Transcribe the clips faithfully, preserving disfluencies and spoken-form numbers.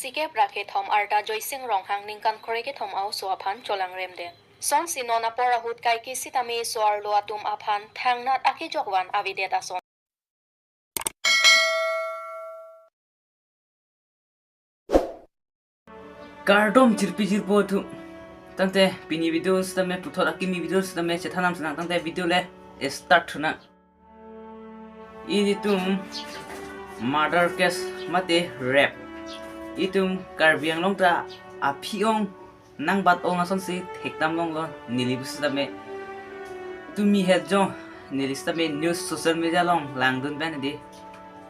Sikep ra kethom arta Joysing Ronghang ningkan krekethom a-oso aphan cholangremdet. Sonsi non apor ahut kaike sitame so-arlo atum aphan thangnat akejok van avedet ason. Kardom chirpi chirpo atum. Tangte pini video sitame puthot akimi video sitame chethanam sinang, tangte video le start thunang. Ilitum murder case mate rape. Itum Karbi Anglong ta aphi-ong nangbat-ong asonsi thekdam longlo neli pusitame. Tumi het jong neli sitame news social media along langdun pen di.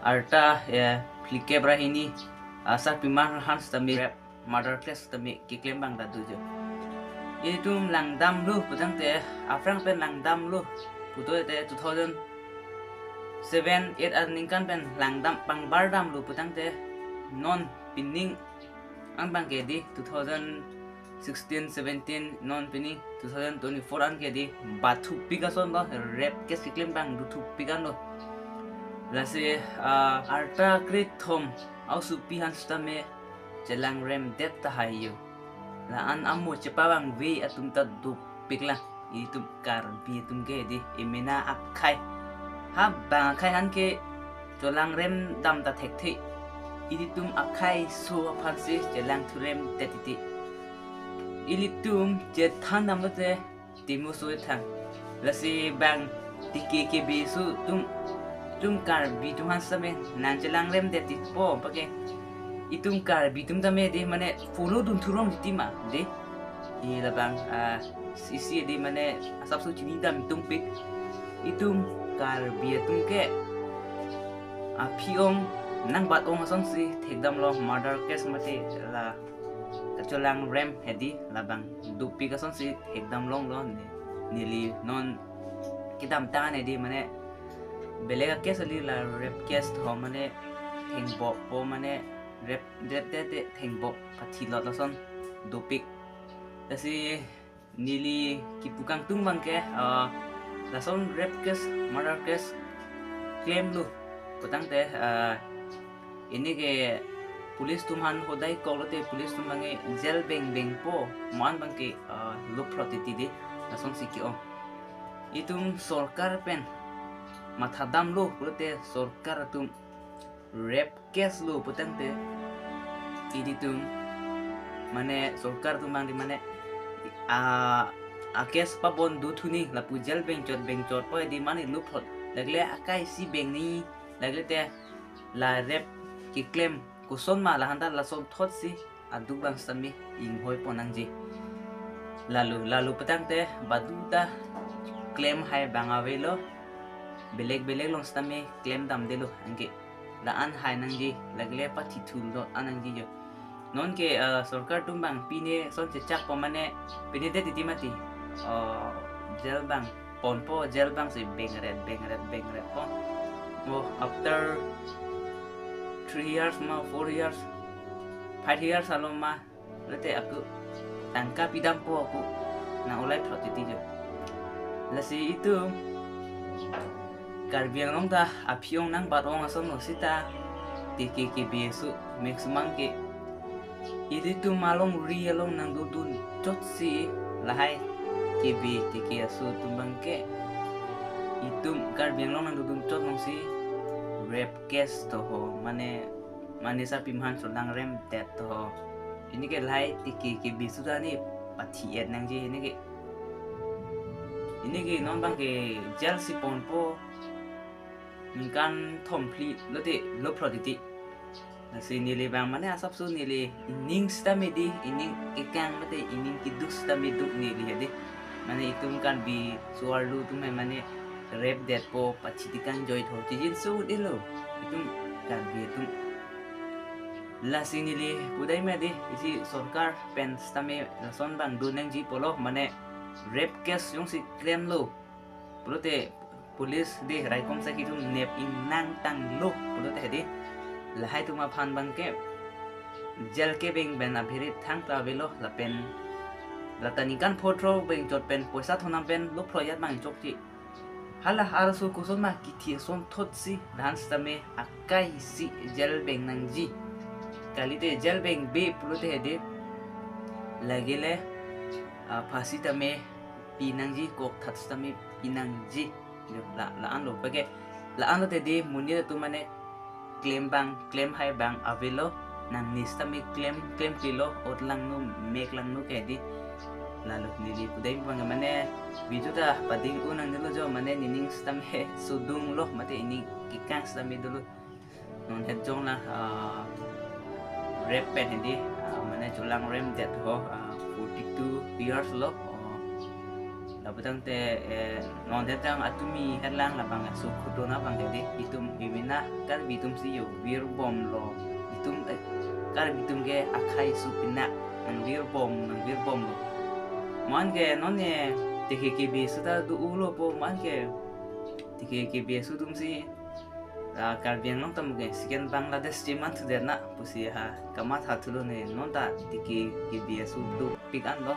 Arta, eh, phlikep ra hini, ah, sarpimar han sitame rape, murder case sitame keklem abang ta do jo. Itum langdamlo putangte, aphrang pen langdamlo putote two thousand seven eight aningkan pen langdam pangbardamlo putangte, non pining an abangke di two thousand sixteen seventeen non pining two thousand twenty-four anke di bathupik asonlo, rape case keklem abang dothupik anlo. Lasi, ah, arta krekethom a-osopi han sitame chelangremdet tahai jo. La-an amo chepavangve atum ta dopik lang. Itum Karbi atum ke di emena akhei. Ha bang akhei han ke cholangremdam ta thekthe. Itum akhei so aphansi chelangthuremdet titi. Ilitum chethandamlote timo so than. Lasi bang tiki kibi su tum, tum Karbi atum han sitame nangchelangremdet titi po pake. Itum Karbi atum tame di mane follow dun thurong titi ma di. I labang, ah, isi di mane asapso chinidam tungpik. Itum Karbi atum ke aphi-ong nangbat-ong asonsi thekdamlo murder case mate la kacholangrem hedi labang dopik asonsi thekdam longlo ne. Neli non kedamtang hedi mane belek a-case kali, la rape case tho mane thengbok po mane rape, rape det te thengbok pathilot lason dopik. Lasi neli kipu kangtung abangke, ah, lason rape case, murder case klemlo putangte, ah, ini ke police atum han hodai koklote police atum abangke jail beng bengpo, mo-an abangke, ah, luphrot titi di lasonsi ke-ong. Itum sorkar pen mathadamlo pulote sorkar atum rape case lo putangte ilitum mane sorkar atum abang di mane a, a-case pabon do thuni lapu jail bengchot bengchot po di mane luphrot, lagle akai si beng ni, lagle te la rape keklem koson ma lahan ta lasonthotsi aduk abang sitame inghoi pon nangji. Lalu, lalu putangte badu ta klem hai abang avelo, belek belek along sitame klemdamdelo anke. La-an hai nangji, lagle pathithulot an nangji jo. Nonke, eh, sorkar atum abang pine son chechak po mane pine det titi mati. Eh, jail abang ponpo, jail abangsi bengret, bengret, bengret po. Oh, after three years ma, four years, five years along ma, lote ako tangka pidampo ako nang ulai phrot titi jo. Lasi itum Karbi Anglong ta aphi-ong nangbat-ong asonlo sita tiki kibi su maximum ke ilitum alongri along nangdodun chotsi lahai kibi tiki aso atum abangke itum Karbi Anglong nangdodun chot alongsi rape case toho mane mane sarpimar han cholangremdet toho. Ini ke lahai tiki kibi sudah ni pathi-et nangji ini ke. Ini ke non abangke jail si ponpo ningkan thomphli lote luphrot titi. Lasi neli abang mane asapso neli ining sitame di, ining kekang mate ining keduk sitame duk neli hedi. Mane itum Karbi so-arlo atum hai mane rape detpo pathi tikan joitho chijinso dilo itum Karbi atum. Lasi neli pudai ma di isi sorkar pen sitame lason abang do nangji pulo mane rape case jongsi klemlo pulote police de raikom saki atum nep-ing nangtanglo pulote hedi lahai atum aphan abangke jail kebeng pen abhirit thangta avelo lapen lata ningkan phothro bengchot pen poisa thonam pen luphrot ajat abang chokche. Hala arso koson ma kithi asonthotsi lahan sitame akai si jail beng nangji. Kalite jail beng be pulote hedi, lagile, ah, phasi tame pinangji, kokthat tame pinangji. La, la-anlo pake, la-anlo te di monit atum mane klem bang, klem hai bang avelo, nangnis tame klem, klem klilo, ot langno, mek langno ke di. Lalo neli pudai bang mane video ta pading un nangnelo jo, mane nening sitame sudunglo, mate nening kekang sitame dolo. Non het jong la, ah, rap pen hedi, ah, mane cholangrem det ho, ah, forty-two years lo. Oh, lapu tangte, eh, non het jong atumi het lang labang, eh, so khudona bang hedi, itum imina Karbi atum si yo virbomlo. Itum, eh, Karbi atum ke akhai su pina nangvirbom, nangvirbomlo. Mo-an ke non ne tiki kibi suta do-ulo po, mo-an ke tiki kibi su atum si, ah, Karbi Anglong tame ke second Bangladesh cheman sudet na pusi ha kamatha thulo ne, non ta tiki kibi su dopik anlo.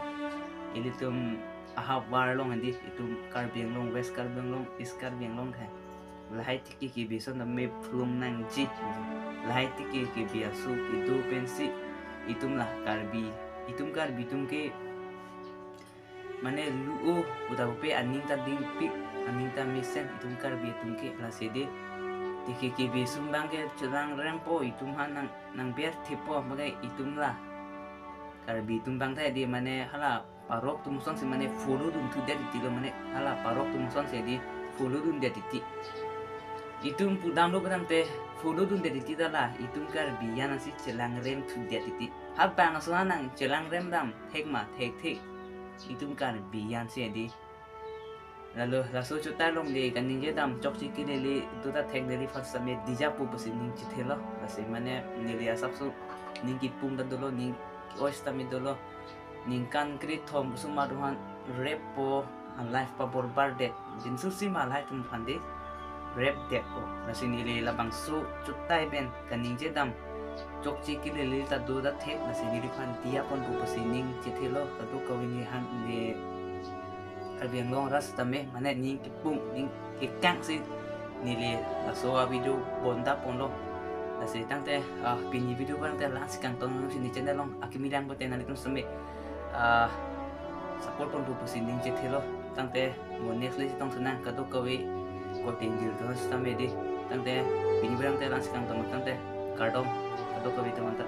Ilitum ahap arlong hedi, itum Karbi Anglong, West Karbi Anglong, East Karbi Anglong hai. Lahai tiki kibi su tame phlung nangji. Lahai tiki kibi su kedo pensi itum la Karbi, itum Karbi atum ke mane lu-o, uta pupe aning ta dingpik, aning ta mesen, itum Karbi atum ke. Lasi di tiki kibi su bang ke cholangrempo, itum ha nang, nangber thepo, mane itum la Karbi atum bang ta di mane hala parok atum asonsi mane follow dun thudet titi lo, mane hala parok atum asonsi di follow dundet titi. Itum pudamlo pudamte follow dundet titi ta la, itum Karbi an si cholangrem thudet titi. Ha bang ason nang cholangrem dam, thek ma, thekthe. Itum Karbi an si di. Lalo laso chot along di kaningje dam chokche kelele do ta thek, neliphan sitame dija pu pusi ning chethelo. Lasi mane neli asapso ning kipum ta dolo, ning oi sitame dolo. Ningkan krethom suma do-an rap po, a life paborbardet. Jinsu si ma lahai atum aphan di rap det po. Lasi neli labangso chot pen kaningje dam chokche kelele ta do ta thek, lasi neliphan diya ponpo pusi ning chethelo, kadokave nephan ne Karbi Anglong rat sitame mane ning kipum, ning kekang si neli laso a video bonta ponlo. Lasi tangte, ah, pini video bang te la-ansi kangton si ne channel along akimi lang pote nanglitum sitame, ah, support ponpo pusi ning chethelo. Tangte mo next le chetong sinang, kadokave kotin jil ton sitame di. Tangte pini bang te la-ansi kangton, tangte kardom kadokave teman ta.